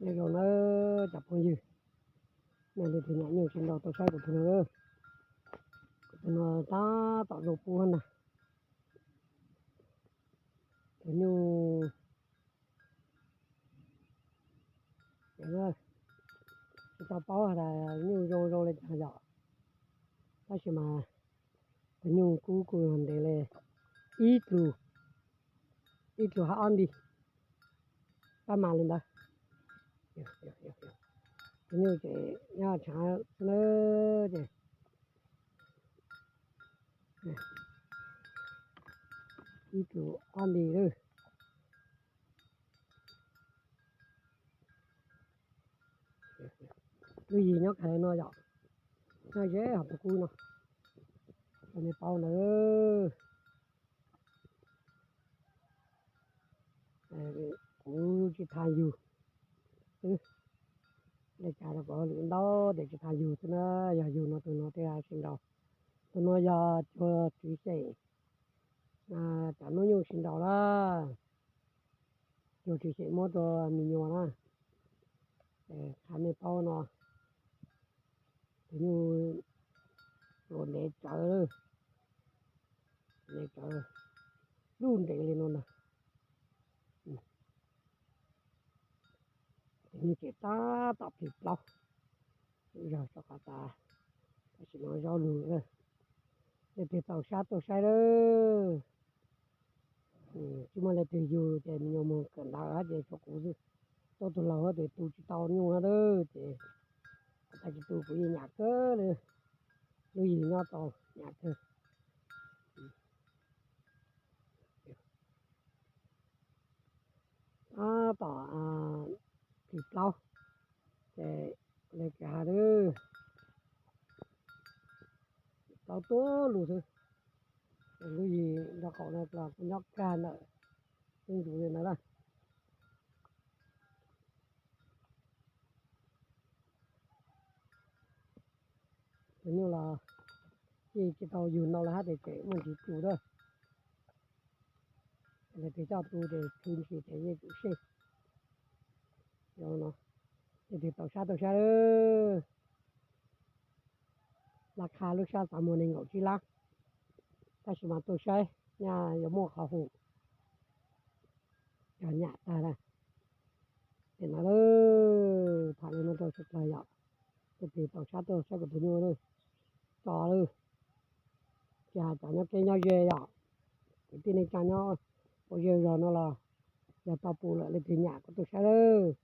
Nyob zoo na cov phooj ywg, nej leej twg nyiam nyuj tsis nrau tuaj saib kuv tus no, kuv tus no tab tom zoo pub na. Tus nyuj tsis tau paub hais tias nyuj zoo zoo li cas yom, tab sis mas tus nyuj kub kuj yog ntev li ib tlus, ib tlus hab ob nti, pab mas li ntawd. Tus nyuj ces nyob tshav xwb na, ces ib tlus ob nti lawm. Lub yim nyob kag li no yom, nyob ze hauv tus kub no, nej paub ntawd. Kuv tsis tas yug xwb, li cas los kuv lwm ntaub tes tsis tas yug xwb na, yog yug no tus no thiaj sib nraus. Tus no yog cuag tswv xeem, cov hnub nyuj sib nraus lawm, cuag tswv xeem muab rau me nyuam na. Qhia nej paub no, tus nyuj luas ntev tsawv, ntev tsawv, lub ntev li no ntag. Tus nyuj ces tab tom plig plaub, zog rov qab tas, tam sim no zaub lug lawm. Leej twg tau sab tuaj saib lawm. Tsis muaj leej twg yug ces me nyuam mus kawm ntawv ces tshuav kuv xwb. Tuaj tus laug ces tu tsis tau nyuj na, ces tag kis tu kuv yeej nyam kawg li. Lub yim nyob tau nyam kawg. Tab tom plig plaub, ces li cas hais, plaub tuab lug xwb. Lub yim nraub qaum no los kuj nyob kag ntawm xwb ntsuv li ntawd na. Tus nyuj los yeej tsis tau yug ntau lawm hab tes tseem muaj ntsis tu na. Leej twg coj tu ces tshwm sim ces yeej tsum sej. Leej twg tau sab tuaj saib lawm. Laj qha lub sab xav muag nees nkaum tsib lab, tab sis mas tuaj saib nyaj yuav muaj qhov hum, cov nyam tag na. Ces no lawm, tham li no rau sawv dlawg yom. Leej twg tau sab tuaj saib kuv tus nyuj lawm, tso lawm. Tsis hais cov nyob teb nyob ze yom, kwv tij neej tsa nyob puas ze zog no los yog tau pum lawm leej twg nyam kuj tuaj saib lawm.